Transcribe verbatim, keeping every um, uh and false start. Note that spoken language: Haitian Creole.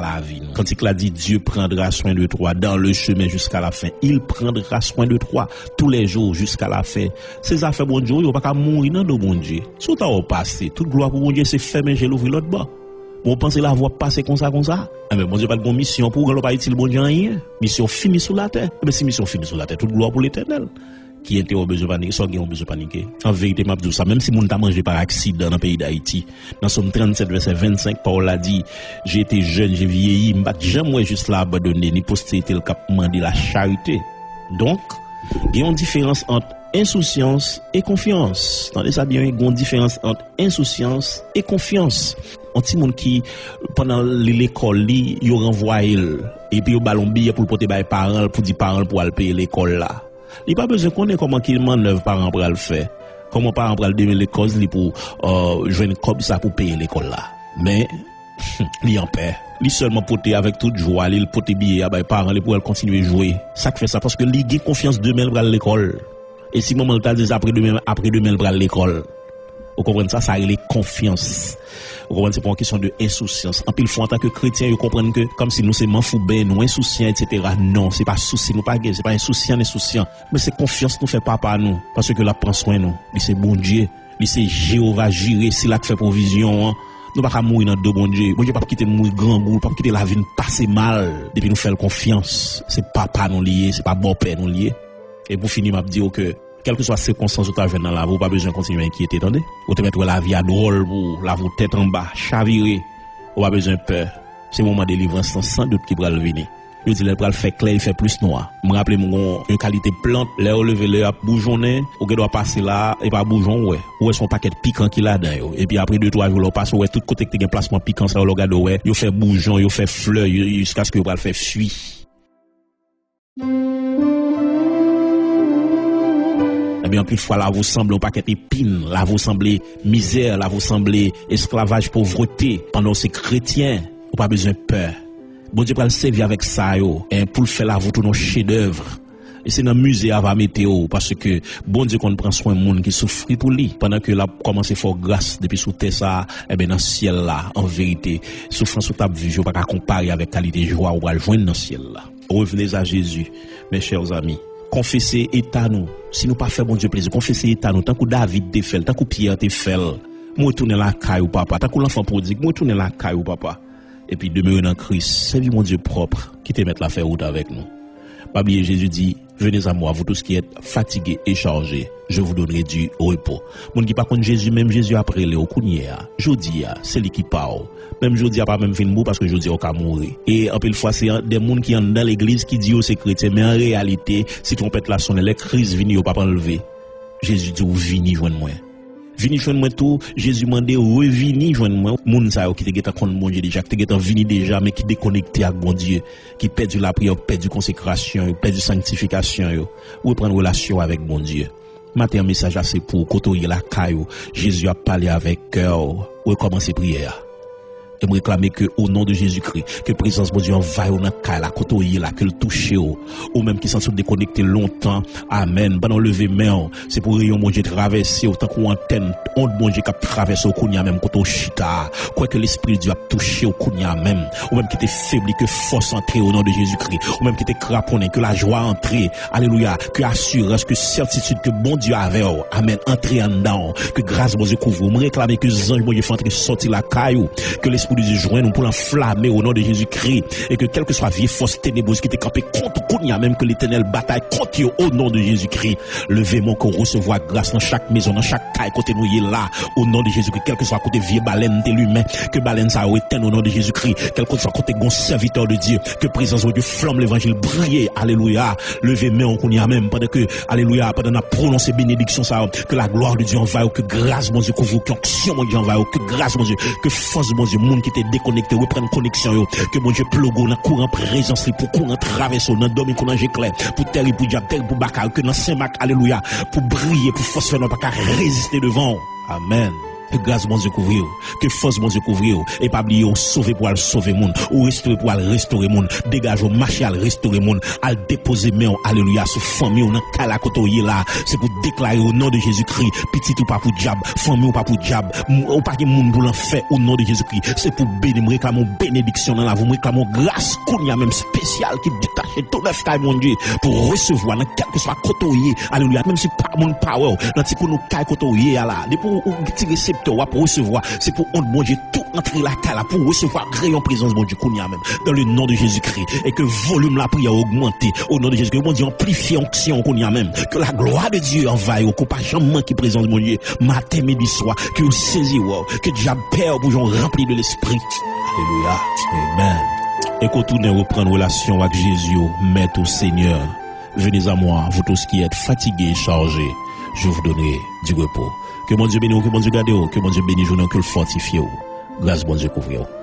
lavi nou. Kantik la di, Dieu prendra soin de toi dans le chemin jusqu'à la fin. Il prendra soin de toi tous les jours jusqu'à la fin. Se zafè Bondye, ou pa ka mouri nan do Bondye. Si w ta wè w pase, tout glwa pou Bondye, se fèmen je, louvri lòt bò. Bon, w panse lavi w ap pase konsa, konsa? Enben, Bondye pa t gon misyon pou ou, lè w pa itil Bondye anyen. Misyon fini sou latè. Enben, si misyon fini sou latè, tout glwa pou Letènèl. Ki enterè w bezwen panike? Sa w gen w bezwen panike? An verite, m ap di w sa, menm si moun ta manje pa aksidan nan peyi Dayiti, nan Sòm trannsèt, vèsè vennsenk, pawòl la di, J'ai été jeune, j'ai vieilli, m pa t janm wè jis la abandone, ni posterite l k ap mande lacharite. Donk, gen yon diferans ant ensousyans e konfyans. Tande sa byen, wi, gen yon diferans ant ensousyans e konfyans. Yon timoun ki, pandan li lekòl li, yo ranvwaye l, epi yo ba l yon biyè pou l pote bay paran l, pou di paran l pou al peye lekòl la. Li pa bezwen konnen kòman ki mannèv paran an pral fè, kòman paran an pral demele kòz li pou, euh, jwenn kòb sa pou peye lekòl la. Men, li an pè. Li sèlman pote avèk tout jwa li, li pote biyè a bay paran li pou al kontinye jwe. Sa k fè sa? Paske li gen konfyans demen l pral lekòl. E si manman l ta di l apre demen, apre demen l pral lekòl. Ou konprann sa? Sa rele konfyans. Ou konprann? Se pa yon kesyon de ensousyans. Anpil fwa, antanke kretyen, yo konprann ke kòmsi nou se manfouben, nou ensousyan, etsetera. Non, se pa sousi nou pa gen, se pa ensousyan, n ensousyan. Men se konfyans nou fè Papa nou, paske l ap pran swen nou. Li se Bondye, li se Jewova Jire, sila k fè pwovizyon an. Nou pa ka mouri nan do Bondye. Bondye p ap kite n mouri grangou, l p ap kite lavi n pase mal, depi nou fè l konfyans. Se Papa nou li ye, se pa bòpè nou li ye. E pou fini, m ap di w ke, kèlkeswa sikonstans ou ta jwenn nan lavi w, ou pa bezwen kontinye enkyete, tande. Ou te mèt wè lavi a dwòl pou ou, lavi w tèt anba, chavire. Ou pa bezwen pè. Se moman delivrans lan, san dout, ki pral vini. Yo di lè l pral fè klè, li fè plis nwa. M raple m gon yon kalite plant, lè yo leve, lè y ap boujonnen, ou gen dwa pase la, e pa boujon ou wè. Ou wè se yon pakèt pikan ki ladan yo. Epi apre de twa jou, lè w pase, ou wè tout kote ki te gen plasman pikan sa yo, lè w gade, ou wè, yo fè boujon, yo fè flè, yo, jiskaske yo pral fè fwi. Ebyen, anpil fwa, lavi w sanble yon pakèt epin, lavi w sanble mizè, lavi w sanble esklavaj, povrete. Pandan w se kretyen, ou pa bezwen pè. Bondye pral sèvi avèk sa yo, en, pou l fè lavi w tounen yon chedèv. E se nan mize a va mete w, paske Bondye konn pran swen moun ki soufri pou li. Pandan ke l ap kòmanse fè w gras depi sou tè sa a, ebyen, nan syèl la, an verite, soufrans ou t ap viv yo pa ka konpare avèk kalite jwa ou pral jwenn nan syèl la. Revenez à Jésus, mes chers amis. Konfese eta nou. Si nou pa fè Bondye plezi, konfese eta nou, tankou David te fè l, tankou Pyè te fè l. M retounen lakay ou, Papa. Tankou lanfan pwodig, m retounen lakay ou, Papa. Epi demere nan Kris. Sèvi Bondye pwòp. Kite Mèt la fè wout avèk nou. Pa bliye, Jezi di, Venez à moi, vous tous qui êtes fatigués et chargés, je vous donnerai du repos. Moun ki pa konn Jezi, menm Jezi ap rele w kounye a. Jodi a, se li ki pa w. Menm jodi a pa menm fin pou ou, paske jodi a ou ka mouri. E anpil fwa, se an- de moun ki anndan legliz ki di yo se kretyen, men an reyalite, si twonpèt la sonnen, lè kriz vini, yo p ap anlve. Jezi di w, vini jwenn mwen. Vini jwenn mwen tou, Jezi mande, revini jwenn mwen. Moun sa yo ki te gentan konn Bondye deja, ki te gentan vini deja, men ki dekonekte ak Bondye, ki pèdi lapriyè yo, ki pèdi konsekrasyon yo, ki pèdi sanktifikasyon yo, reprann relasyon w avèk Bondye. Maten an, mesaj la se pou ou, kote w ye lakay ou, Jezi ap pale avèk kè w, rekòmanse priyè a. E m reklame ke, o non de Jezikri, ke prezans Bondye anvayi w nan kay la, kote w ye la, ke l touche w. Ou menm ki santi w dekonekte lontan, amèn. Pandan w leve men w, se pou reyon Bondye travèse w tankou antèn, ond Bondye k ap travèse w kounye a menm kote w chita a. Kwè ke Lespri Dye ap touche w kounye a menm. Ou menm ki te febli, ke fòs antre o non de Jezikri. Ou menm ki te kraponnen, ke lajwa antre. Alelouya. Ke asirans, ke sètitid ke Bondye avè w. Amèn. Antre anndan w. Ke gras Bondye kouvri w. M reklame ke zanj Bondye fè antre sòti lakay ou. Ke Lespri de Dye jwenn ou pou l anflame w o non de Jezikri. E ke kèlkeswa vye fòs tenebrez ki te kanpe kont ou kounye a menm, ke Letènèl batay kont yo o non de Jezikri. Leve men w, ke w resevwa gras nan chak mezon, nan chak kay kote nou ye la. O non de Jezikri, kèlkeswa kote vye balèn te limen, ke balèn sa yo etenn o non de Jezikri. Kèlkeswa kote gon sèvitè de Dye, ke prezans Bondye, flanm levanjil briye. Alelouya. Leve men w kounye a menm, pandan ke, alelouya, pandan n ap pwononse benediksyon sa yo, ke laglwa de Dye anvayi w, ke gras Bondye kouvri w, ke onksyon Bondye anvayi w, ke gras Bondye, ke fòs Bondye, moun ki te dekonekte, reprann koneksyon yo, ke Bondye ploge w nan kouran prezans li, pou kouran travèse w, nan dòmi kou nan je klè, pou tèrib pou dyab, tèrib pou baka yo, ke nan Sen Mak, alelouya, pou briye, pou fòs fènwa pa ka reziste devan w. Amèn. Ke gras Bondye kouvri w. Ke fòs Bondye kouvri w. E pa bliye, ou sove pou al sove moun. Ou restore pou al restore moun. Degaje w, mache al restore moun. Al depoze men w, alelouya, sou fanmi w nan kay la kote w ye la. Se pou deklare o non de Jezikri. Pitit ou pa pou dyab. Fanmi w pa pou dyab. M- Ou pa gen moun pou lanfè o non de Jezikri. Se pou beni. M reklame yon benediksyon nan lavi w. M reklame yon gras kounye a menm espesyal ki detache tou nèf kay Bondye pou resevwa nan kèlkeswa kote w ye. Alelouya. Menm si pa moun pa wè w, nan ti koun ou kay kote w ye a la. Depi w ou ti reseptè, w ap resevwa. Se pou onn Bondye tou antre lakay la pou resevwa reyon prezans Bondye kounye a menm. Dans le nom de Jésus-Christ. E ke volim lapriyè ogmante. O non de Jezikri. Bondye anplifye onksyon kounye a menm. Ke la glwa de Dye anvayi w. Ke w pa janm manke prezans Bondye. Maten, midi, swa. Ke yo sezi wè w. Ke dyab pè w pou jan w ranpli de lespri. Alelouya. Amen. E ke w tounen reprann relasyon w ak Jezi w, Mèt ou Senyè. Venez à moi, vous tous qui êtes fatigués et chargés, je vous donnerai du repos. Ke Bondye beni w, ke Bondye gade w, ke Bondye beni jounen w, ke l fòtifye w. Gras Bondye kouvri w.